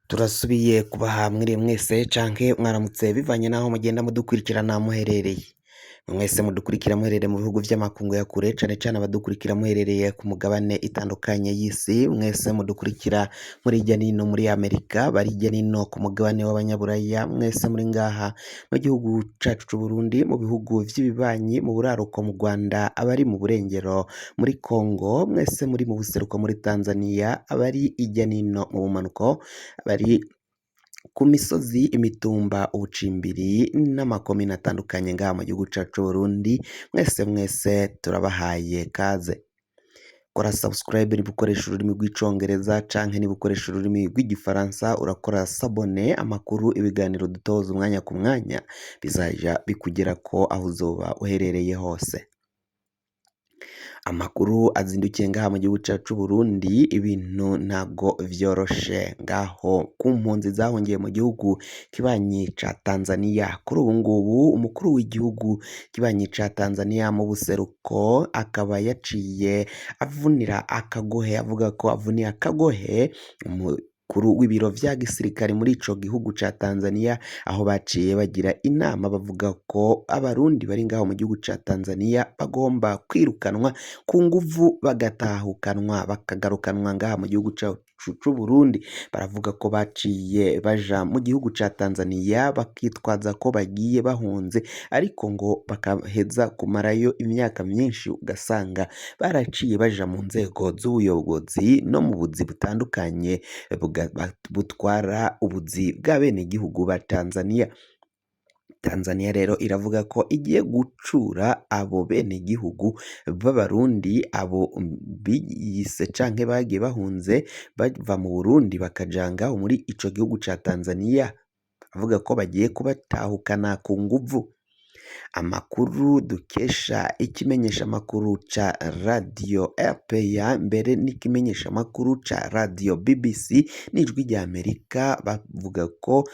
Turasubiye kubaha mwiriwe mwese canke mwaramutse bivanye n'aho mugenda mudukurikirana muherereye. Mwese mudukurikira muherereye mu bihugu vy'amakungu ya kure cane cane abadukurikira muherereye ku mugabane itandukanye y'isi, mwese mudukurikira muri hirya nino muri Amerika, bari hirya nino ku mugabane w'abanyaburaya, mwese muri ngaha mu gihugu cacu c'Uburundi, mu bihugu vy'ibibanyi, mu buraruko mu Rwanda, abari mu burengero muri Congo, mwese muri mu buseruko muri Tanzania, abari hirya nino mu bumanuko, abari ku misozi, imitumba, ubucimbiri n'amakomine atandukanye ngaha mu gihugu cacu c'Uburundi, mwese mwese turabahaye kaze. Kora subscribe niba ukoresha ururimi rw'icongereza canke niba ukoresha ururimi rw'igifaransa urakora s'abonner, amakuru, ibiganiro dutoza umwanya ku mwanya bizaja bikugerako aho uzoba uherereye hose. Amakuru azindukiye ngaha mu gihugu cacu c'Uburundi, ibintu ntabwo vyoroshe ngaho ku mpunzi zahungiye mu gihugu kibanyi ca Tanzania. Kuri ubu ngubu umukuru w'igihugu kibanyi ca Tanzania mu buseruko akaba yaciye avunira akagohe, avuga ko avuniye akagohe umukuru w'ibiro vya gisirikare muri ico gihugu ca Tanzania, aho baciye bagira inama bavuga ko abarundi bari ngaho mu gihugu ca Tanzania bagomba kwirukanwa ku nguvu bagatahukanwa bakagarukanwa ngaha mu gihugu cacu c'Uburundi. Baravuga ko baciye baja mu gihugu ca Tanzania bakitwaza ko bagiye bahunze, ariko ngo bakaheza kumarayo imyaka myinshi ugasanga baraciye baja mu nzego z'ubuyobozi no mu buzi butandukanye butwara ubuzi bw'abenegihugu ba Tanzania. Tanzania rero iravuga ko igiye gucura abo benegihugu b'abarundi, abo biyise canke bagiye bahunze bava mu Burundi bakaja ngaho muri ico gihugu ca Tanzania, avuga ko bagiye kubatahukana ku nguvu. Amakuru dukesha ikimenyeshamakuru ca radiyo RPA mbere n'ikimenyeshamakuru ca radiyo BBC n'Ijwi rya Amerika bavuga ko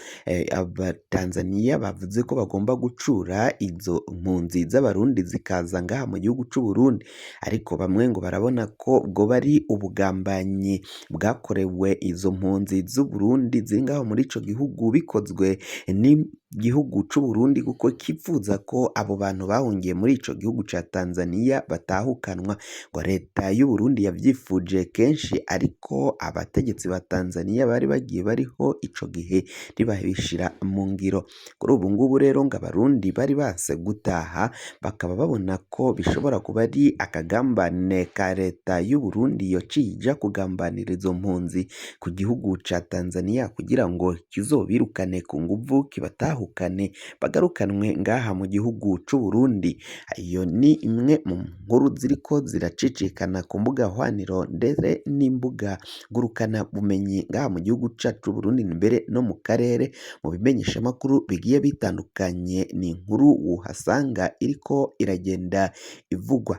abatanzaniya bavuze ko bagomba gucura izo mpunzi z'abarundi zikaza ngaha mu gihugu c'Uburundi, ariko bamwe ngo barabona ko bwoba ari ubugambanyi bwakorewe izo mpunzi z'Uburundi ziri ngaho muri ico gihugu bikozwe n'igihugu c'Uburundi kuko kipfuza ko abo bantu bahungiye muri ico gihugu ca Tanzania batahukanwa. Ngo leta y'Uburundi yavyifuje kenshi ariko abategetsi ba Tanzania bari bagiye bariho ico gihe ntibabishira mu ngiro. Kuri ubu ngubu rero ngo abarundi bari banse gutaha bakaba babona ko bishobora kuba ari akagambane ka leta y'Uburundi yociye ija kugambanira izo mpunzi ku gihugu ca Tanzania kugira ngo kizobirukane ku nguvu kibatahukane bagarukanwe ngaha mu gihugu c'Uburundi. Iyo ni imwe mu nkuru ziriko ziracicikana ku mbuga hwaniro ndetse n'imbuga ngurukana bumenyi ngaha mu gihugu cacu c'Uburundi mbere no mu karere mu bimenyeshamakuru bigiye bitandukanye, ni inkuru wohasanga iriko iragenda ivugwa.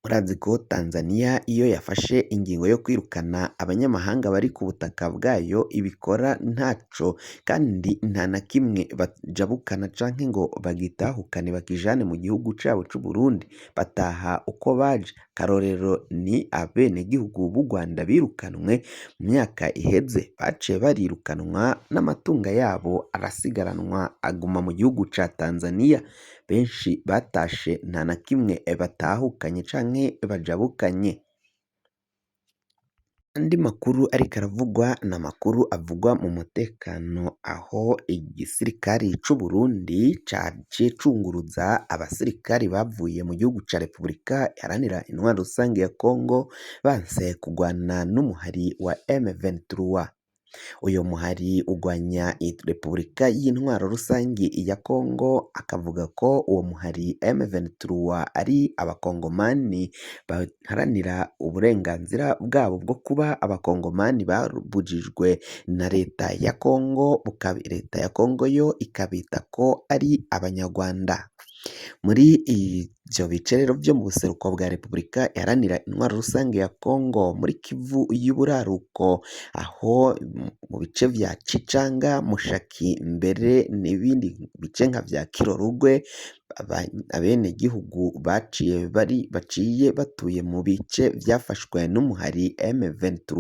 Murazi ko Tanzania iyo yafashe ingingo yo kwirukana abanyamahanga bari ku butaka bwayo ibikora ntaco kandi nta na kimwe bajabukana canke ngo bagitahukane bakijane mu gihugu cabo c'Uburundi, bataha uko baje. Akarorero ni abenegihugu b'u Rwanda birukanwe mu myaka iheze, baciye barirukanwa n'amatunga yabo arasigaranwa aguma mu gihugu ca Tanzania. Benshi batashe nta na kimwe batahukanye canke bajabukanye. Andi makuru ariko aravugwa ni amakuru avugwa mu mutekano aho igisirikari c'Uburundi caciye cunguruza abasirikari bavuye mu gihugu ca Repubulika Iharanira Intwaro Rusange ya Congo banse kugwana n'umuhari wa M23. Uyo muhari ugwanya Repubulika y'Intwaro Rusangi ya Congo, akavuga ko uwo muhari M23 ari abakongomani baharanira uburenganzira bwabo bwo kuba abakongomani babujijwe na leta ya Congo, leta ya Congo yo ikabita ko ari abanyarwanda. Muri ivyo bice rero vyo mu buseruko bwa Repubulika Iharanira Intwaro Rusange ya Congo muri Kivu y'uburaruko, aho mu bice vya Cicanga, Mushaki mbere n'ibindi bice nka vya Kirorugwe. Abenegihugu baciye bari baciye batuye mu bice vyafashwe n'umuhari M23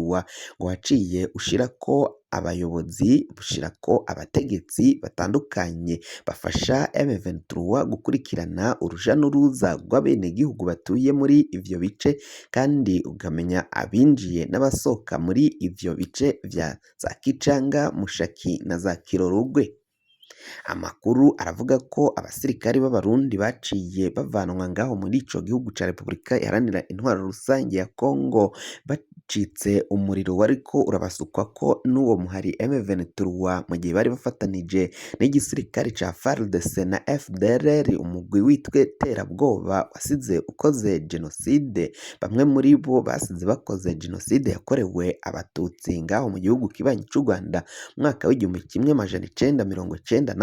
ngo waciye ushirako abayobozi, ushirako abategetsi batandukanye bafasha M23 gukurikirana uruja n'uruza rw'abenegihugu batuye muri ivyo bice, kandi ukamenya abinjiye n'abasohoka muri ivyo bice vya za Kicanga, Mushaki na za Kirorugwe. Amakuru aravuga ko abasirikari b'Abarundi baciye bavanwa ngaho muri ico gihugu ca Repubulika Iharanira Intwaro Rusange ya Kongo, bacitse umuriro wariko urabasukwako n'uwo muhari M23 mu gihe bari bafatanije n'igisirikare ca FARDC na FDLR, umugwi witwe terabwoba wasize ukoze jenoside. Bamwe muri bo basize bakoze jenoside yakorewe Abatutsi ngaho mu gihugu kibanyi c'u Rwanda mu mwaka w'1994.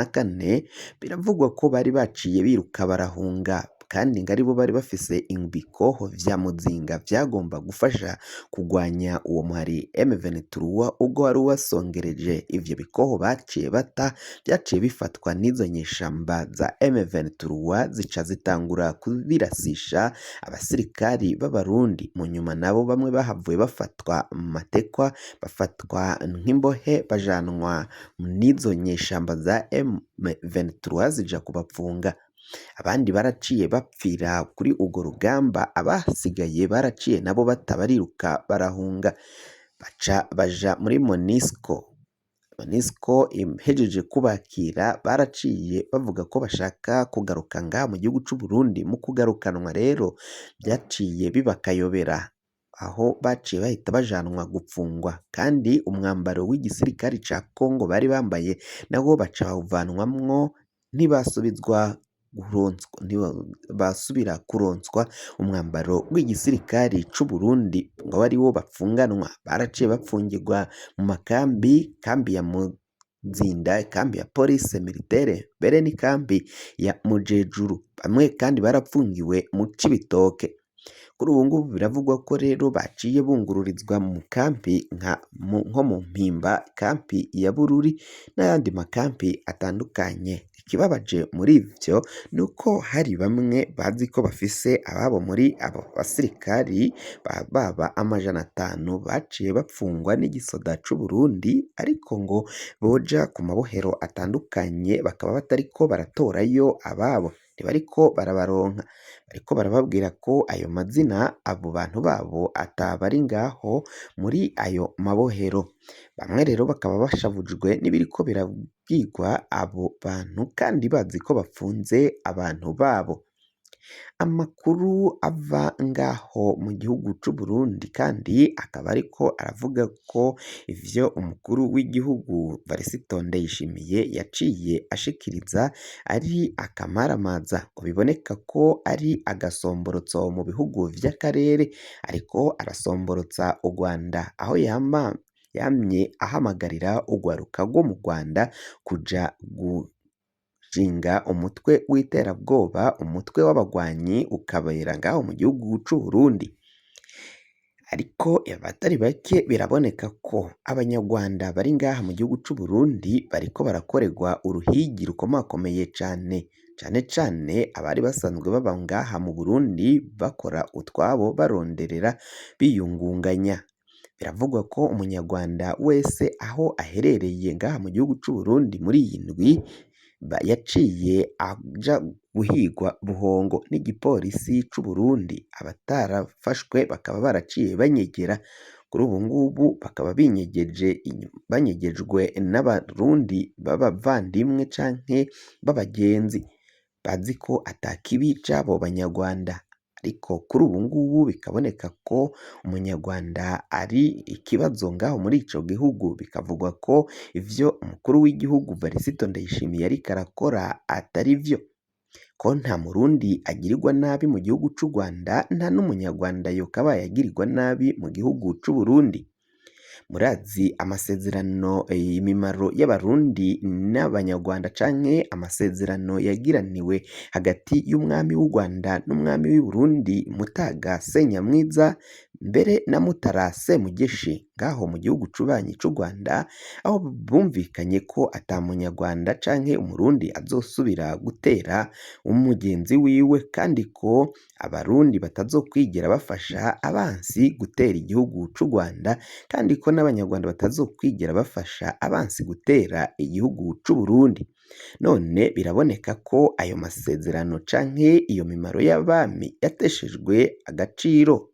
Biravugwa ko bari baciye biruka barahunga, kandi ngo aribo bari bafise ibikoho vya Muzinga vyagomba gufasha kugwanya uwo muhari M23 ubwo wari wasongereje. Ivyo bikoho baciye bata vyaciye bifatwa n'izo nyeshamba za M23, zica zitangura kubirasisha abasirikari b'Abarundi. Mu nyuma nabo bamwe bahavuye bafatwa matekwa, bafatwa nk'imbohe, bajanwa n'izo nyeshamba za M23 zija kubapfunga. Abandi baraciye bapfira kuri urwo rugamba, abasigaye baraciye nabo batabaриruka barahunga, baca baja muri MONUSCO. MONUSCO ihejeje kubakira baraciye bavuga ko bashaka kugaruka ngaha mu gihugu c'u Burundi. Mu kugarukanwa rero vyaciye biba akayobera, aho baciye bahita bajanwa gupfungwa, kandi umwambaro w'igisirikare ca Kongo bari bambaye nawo baca bawuvanwamwo, ntibasubizwa kuronswa, ntibasubira kuronswa umwambaro w'igisirikare c'u Burundi ngo abe ariwo bapfunganwa. Baraciye bapfungirwa mu makambi, kambi ya Muzinda, kambi ya police militaire, mbere n'ikambi ya Mujejuru. Bamwe kandi barapfungiwe mu Cibitoke. Kuri ubu ngubu biravugwa ko rero baciye bungururizwa mu kampi nko mu Mpimba, kampi ya Bururi n'ayandi makampi atandukanye. Ikibabaje muri ivyo ni uko hari bamwe bazi ko bafise ababo muri abo basirikari baba 500 baciye bapfungwa n'igisoda c'u Burundi, ariko ngo boja ku mabohero atandukanye bakaba batariko baratorayo ababo, ntibariko barabaronka, bariko barababwira ko ayo mazina abo bantu babo atabari ngaho muri ayo mabohero. Bamwe rero bakaba bashavujwe n'ibiriko birabwirwa abo bantu kandi bazi ko bapfunze abantu babo. Amakuru ava ngaho mu gihugu c'u Burundi kandi akaba ariko aravuga ko ivyo umukuru w'igihugu Varisito Ndayishimiye yaciye ashikiriza ari akamaramaza, ngo biboneka ko ari agasomborotso mu bihugu vy'akarere, ariko arasomborotsa u Rwanda, aho yamye ahamagarira urwaruka rwo mu Rwanda kuja gushinga umutwe w'iterabwoba, umutwe w'abagwanyi ukabera ngaho mu gihugu c'u Burundi. Ariko abatari bake biraboneka ko Abanyarwanda bari ngaha mu gihugu c'u Burundi bariko barakorerwa uruhigi rukomakomeye cane, cane cane abari basanzwe baba ngaha mu Burundi bakora utwabo baronderera biyungunganya. Biravugwa ko Umunyarwanda wese aho aherereye ngaha mu gihugu c'u Burundi muri iyi ndwi yaciye aja guhigwa buhongo n'igipolisi c'u Burundi, abatarafashwe bakaba baraciye banyegera. Kuri ubu ngubu bakaba binyegeje, banyegejwe n'Abarundi b'abavandimwe canke b'abagenzi bazi ko ata kibi c'abo Banyarwanda. Ariko kuri ubu ngubu bikaboneka ko Umunyarwanda ari ikibazo ngaho muri ico gihugu, bikavugwa ko ivyo umukuru w'igihugu Varisito Ndayishimiye ariko arakora atari vyo, ko nta Murundi agirirwa nabi mu gihugu c'u Rwanda, nta n'Umunyarwanda yokabaye agirirwa nabi mu gihugu c'u Burundi. Murazi amasezerano imimaro y'Abarundi n'Abanyarwanda canke amasezerano yagiraniwe hagati y'umwami w'u Rwanda n'umwami w'i Burundi Mutaga Senyamwiza mbere na Mutara Semugeshi. ngaho mu gihugu cubanyi c'u Rwanda, aho bumvikanye ko ata munyarwanda canke umurundi azosubira gutera umugenzi wiwe, kandi ko abarundi batazokwigera bafasha abansi gutera igihugu c'u Rwanda, kandi ko n'abanyarwanda batazokwigera bafasha abansi gutera igihugu c'u Burundi. None biraboneka ko ayo masezerano canke iyo mimaro y'abami yateshejwe agaciro.